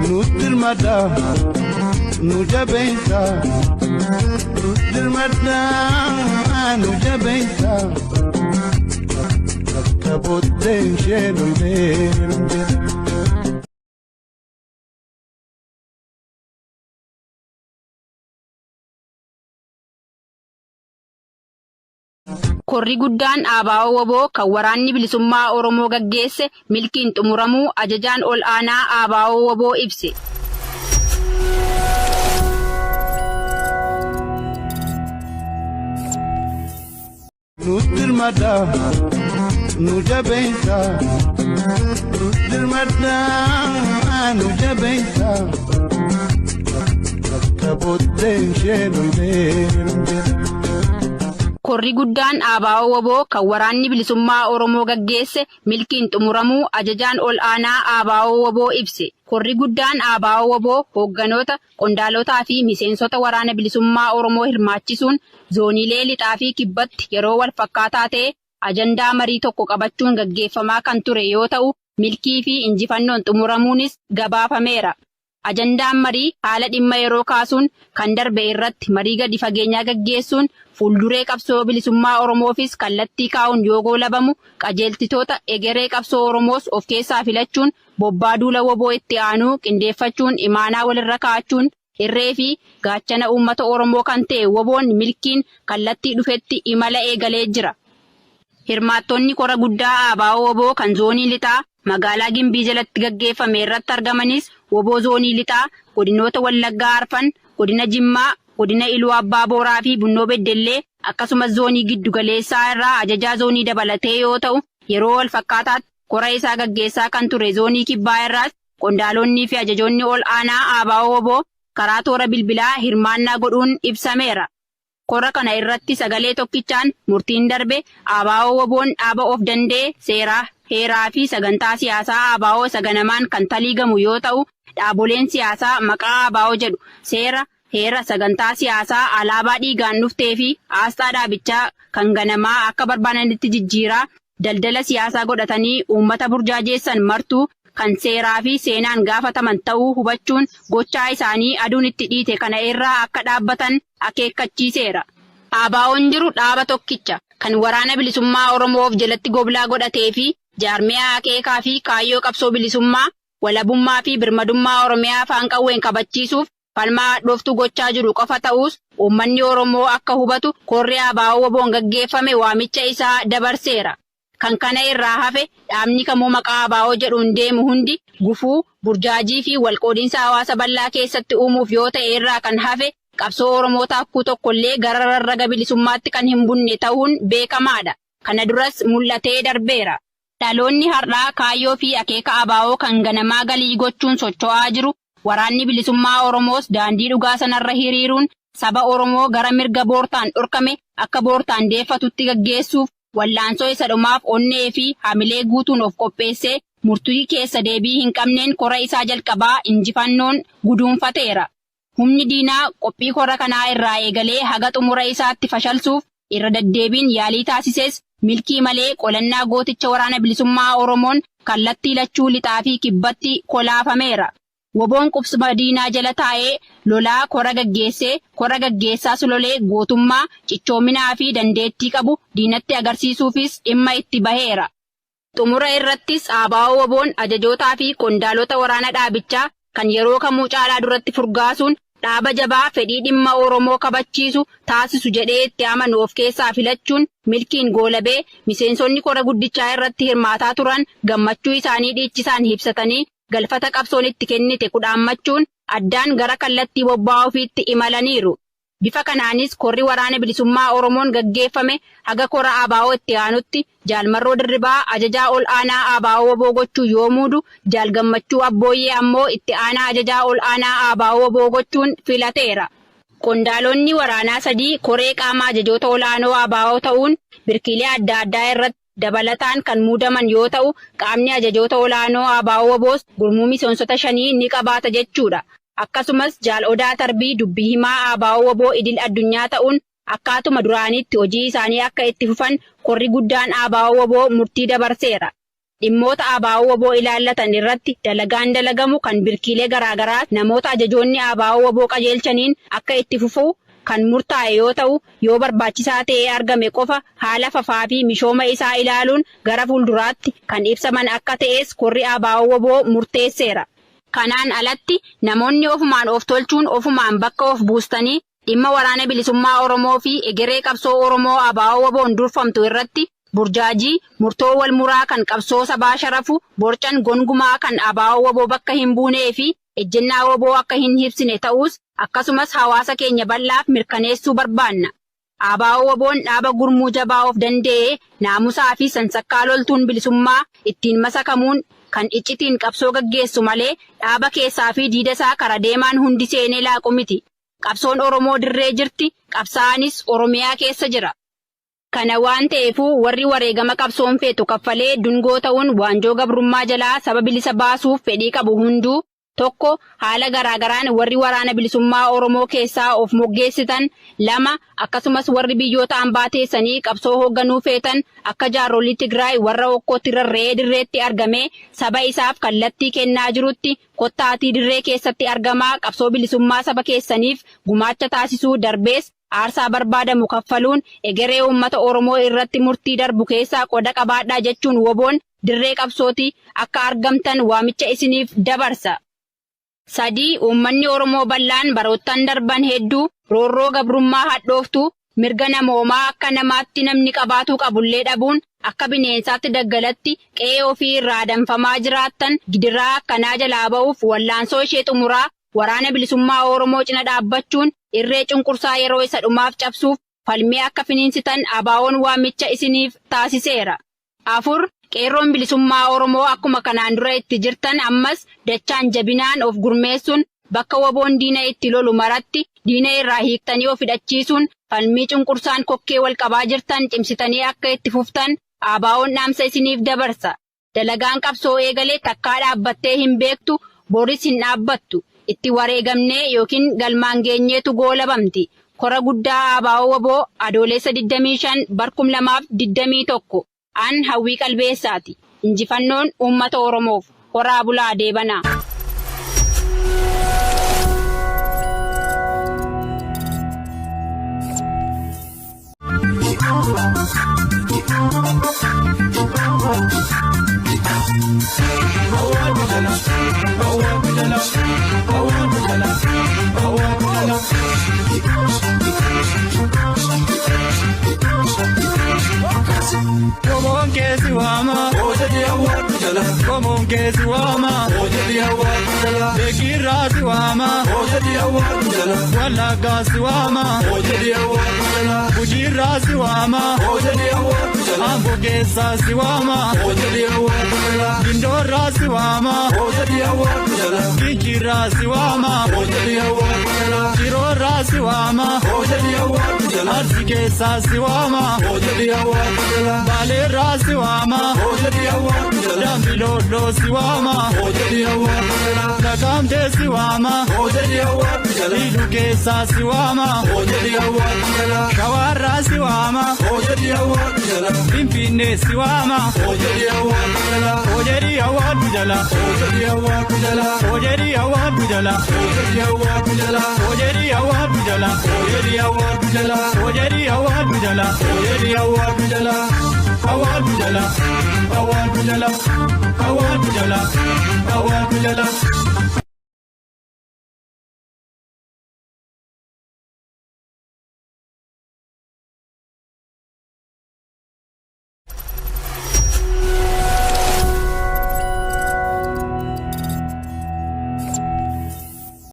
Nutti dirmadhaa nu jabeessaa. Nutti dirmadhaa nu jabeessaa. Akka booddeen ishee lolee jedha. Korri guddaan ABO-WBO kan Waraanni Bilisummaa Oromoo gaggeesse milkiin xumuramuu Ajajaan Ol Aanaa ABO-WBO ibse. Nutti dirmadhaa nu jabeessaa. Nutti dirmadhaa nu jabeessaa. Akka booddeen ishee lolee jedha. Korri guddaan ABO-WBO kan Waraanni Bilisummaa Oromoo gaggeesse milkiin xumuramuu Ajajaan Ol Aanaa ABO-WBO ibse. Korri guddaan ABO-WBO hoogganoota, qondaalotaa fi miseensota Waraana Bilisummaa Oromoo hirmaachisuun zooniilee Lixaa fi Kibbatti yeroo wal fakkaataa ta'e ajandaa marii tokko qabachuun gaggeeffamaa kan ture yoo ta'u milkii fi injifannoon xumuramuunis gabaafameera. Ajandaan marii haala dhimma yeroo kaasuun kan darbe irratti marii gadi fageenyaa gaggeessuun fuulduree qabsoo bilisummaa Oromoofis kallattii kaa'uun yoo goolabamu qajeeltitoota egeree qabsoo Oromoos of keessaa filachuun bobbaa duula wbo itti aanuu qindeeffachuun imaanaa walirra kaa'achuun irree fi gaachana uummata Oromoo kan ta'e WBOn milkiin kallattii dhufetti imala eegalee jira. Hirmaattonni kora guddaa ABO-WBO kan Zoonii Lixaa magaalaa Gimbii jalatti gaggeeffame irratti argamanis wbo Zoonii Lixaa, Godinoota Wallaggaa Arfan, Godina Jimmaa, Godina Iluu Abbaa Booraa fi Bunnoo Beddellee akkasumas Zoonii Giddu Galeessaa irraa ajajaa Zoonii dabalatee yoo ta'u yeroo walfakkaataatti kora isaa gaggeessaa kan ture Zoonii Kibbaa irraas qondaalonnii fi ajajoonni ol aanaa ABO-WBO karaa toora bilbilaa hirmaannaa godhuun ibsameera. Kora kana irratti sagalee tokkichaan murtiin darbe ABO-WBOn dhaaba of danda'e, seera, heeraa fi sagantaa siyaasaa ABO isa ganamaan kan taliigamu yoo ta'u, dhaaboleen siyaasaa maqaa ABO jedhu, seera, heera, sagantaa siyaasaa, alaabaa dhiigaan dhuftee fi aasxaa dhaabichaa kan ganamaa akka barbaadanitti jijjiiraa daldala siyaasaa godhatanii uummata burjaajeessan martuu kan seeraa fi seenaan gaafataman ta'uu hubachuun gochaa isaanii aduun itti dhiite kana irraa akka dhaabbatan akeekkachiiseera. ABOn jiru dhaaba tokkicha, kan Waraana Bilisummaa Oromoo of jalatti goblaa godhatee fi jaarmiyaa akeekaa fi kaayyoo qabsoo bilisummaa, walabummaa fi birmadummaa Oromiyaa afaan qawween kabachiisuuf falmaa hadhooftuu gochaa jiru qofa ta'uus uummanni Oromoo akka hubatu korri ABO-WBOn gaggeeffame waamicha isaa dabarseera. Kan kana irraa hafe dhaabni kamuu maqaa ABO jedhuun deemu hundi gufuu, burjaajii fi walqoodinsa hawaasa bal'aa keessatti uumuuf yoo ta'e irraa kan hafe qabsoo Oromoo taakkuu tokkollee gara rarraga bilisummaatti kan hin bunne tahuun beekamaadha. Kana duras mul'atee darbeera. Dhaloonni har'aa kaayyoo fi akeeka ABO kan ganamaa galii gochuun socho'aa jiru, Waraanni Bilisummaa Oromoos daandii dhugaa sanarra hiriiruun saba Oromoo gara mirga boortaan dhorkame akka boortaan deeffatutti gaggeessuuf wal'aansoo isa dhumaaf onnee fi hamilee guutuun of qopheessee murtii keessa deebii hin qabneen kora isaa jalqabaa injifannoon guduunfateera. Humni diinaa qophii kora kanaa irraa eegalee haga xumura isaatti fashalsuuf irra daddeebiin yaalii taasises milkii malee qolannaa gooticha Waraana Bilisummaa Oromoon kallattii lachuu Lixaa fi Kibbatti kolaafameera. Wbo'n qubsuma diinaa jala taa'ee lolaa kora gaggeessee, kora gaggeessaas lolee gootummaa, cichoominaa fi dandeettii qabu diinatti agarsiisuufis dhimma itti baheera. Xumura irrattis ABO-WBOn ajajootaa fi qondaalota waraana dhaabichaa kan yeroo kamuu caalaa duratti furgaasuun dhaaba jabaa fedhii dhimma Oromoo kabachiisu taasisu jedhee itti amanu of keessaa filachuun milkiin goolabee miseensonni kora guddichaa irratti hirmaataa turan gammachuu isaanii dhiichisaan hibsatanii galfata qabsoon itti kennite kudhaammachuun addaan gara kallattii bobbaa ofiitti imalaniiru. Bifa kanaanis korri Waraana Bilisummaa Oromoon gaggeeffame haga kora ABO itti aanutti Jaal Marroo Dirribaa ajajaa ol aanaa ABO-wbo gochuun yoo muudu, Jaal Gammachuu Abbooyyee ammoo itti aanaa ajajaa ol aanaa ABO-wbo gochuun filateera. Qondaalonni waraanaa 3 koree qaama ajajoota ol aanoo ABO ta'uun birkiilee adda addaa irratti dabalataan kan muudaman yoo ta'u, qaamni ajajoota olaanoo ABO-WBOs gurmuu miseensota shanii ni qabaata jechuudha. Akkasumas Jaal Odaa Tarbii dubbi himaa ABO-WBO idil addunyaa ta'uun akkaatuma duraaniitti hojii isaanii akka itti fufan korri guddaan ABO-WBO murtii dabarseera. Dhimmoota ABO-WBO ilaallatan irratti dalagaan dalagamu kan birkiilee garaagaraa namoota ajajoonni ABO-WBO qajeelchaniin akka itti fufu kan murtaa'e yoo ta'u, yoo barbaachisaa ta'ee argame qofa haala fafaa fi mishooma isaa ilaaluun gara fuulduraatti kan ibsaman akka ta'es korri ABO-WBO murteesseera. Kanaan alatti namoonni ofumaan of tolchuun ofumaan bakka of buustanii dhimma Waraana Bilisummaa Oromoo fi egeree qabsoo Oromoo ABO-WBOn durfamtu irratti burjaajii, murtoo wal muraa kan qabsoo sabaa sharafu borcan gongumaa kan ABO-WBO bakka hin buunee fi ejjennaa wbo akka hin ibsine ta'uus akkasumas hawaasa keenya bal'aaf mirkaneessuu barbaanna. ABO-WBOn dhaaba gurmuu jabaa of danda'ee naamusaa fi sansakkaa loltuun bilisummaa ittiin masakamuun kan iccitiin qabsoo gaggeessu malee dhaaba keessaa fi diida isaa kara deemaan hundi seenee laaqu miti. Qabsoon Oromoo dirree jirti, qabsaa'anis Oromiyaa keessa jira. Kana waan ta'eefuu warri wareegama qabsoon feetu kaffalee dungoo ta'uun waanjoo gabrummaa jalaa saba bilisa baasuuf fedhii qabu hunduu, 1 haala garaagaraan warri Waraana Bilisummaa Oromoo keessaa of moggeessitan, 2 akkasumas warri biyyoota ambaa teessanii qabsoo hoogganuu feetan akka jaarrolii Tigraay warra okkootti rarra'ee dirreetti argamee saba isaaf kallattii kennaa jirutti kottaatii dirree keessatti argamaa qabsoo bilisummaa saba keessaniif gumaacha taasisuu darbees aarsaa barbaadamu kaffaluun egeree uummata Oromoo irratti murtii darbu keessaa qoda qabaadhaa jechuun WBOn dirree qabsooti akka argamtan waamicha isiniif dabarsa. 3, Uummanni Oromoo bal'aan baroottan darban hedduu roorroo gabrummaa hadhooftuu, mirga namoomaa akka namaatti namni qabaatuu qabullee dhabuun akka bineensaatti daggalatti qe'ee ofii irraa adamfamaa jiraattan gidiraa akkanaa jalaa ba'uuf wallaansoo ishee xumuraa Waraana Bilisummaa Oromoo cina dhaabbachuun irree cunqursaa yeroo isa dhumaaf cabsuuf falmii akka finiinsitan ABOn waamicha isiniif taasiseera. 4, Qeerroon Bilisummaa Oromoo akkuma kanaan dura itti jirtan ammas dachaan jabinaan of gurmeessuun bakka WBOn diina itti lolu maratti diina irraa hiiktanii of hidhachiisuun falmii cunqursaan kokkee wal qabaa jirtan cimsitanii akka itti fuftan ABOn dhaamsa isiniif dabarsa. Dalagaan qabsoo eegale takkaa dhaabbattee hin beektu, boris hin dhaabbattu. Itti wareegamnee ykn galmaan geenyeetu goolabamti. Kora Guddaa ABO-wbo Adoolessa 25 bar 2021. An Hawwii Qalbeessaati. Injifannoon Uummata Oromoof. Horaa bulaa deebanaa! Qomoon keessi waama. Qomoon keessi waama. Beekirraa si waama. Wallaggaa si waama. Gujiirraa si waama. Amboo keessaa si waama. Gindoorraa si waama. Gincirraa si waama. Shiroorraa si waama. Arsi keessaa si waama. Baaleerraa si waama. Dambiloolloo si waama. Naqamtee si waama. Iluu keessaa si waama. Shawaarraa si waama. Finfinnee si waama. Hojii awwaadhu jala. Hojii awwaadhu jala. Hojii awwaadhu jala. Hojii awwaadhu jala. Awwaadhu jala. Awwaadhu jala. Awwaadhu jala. Awwaadhu jala.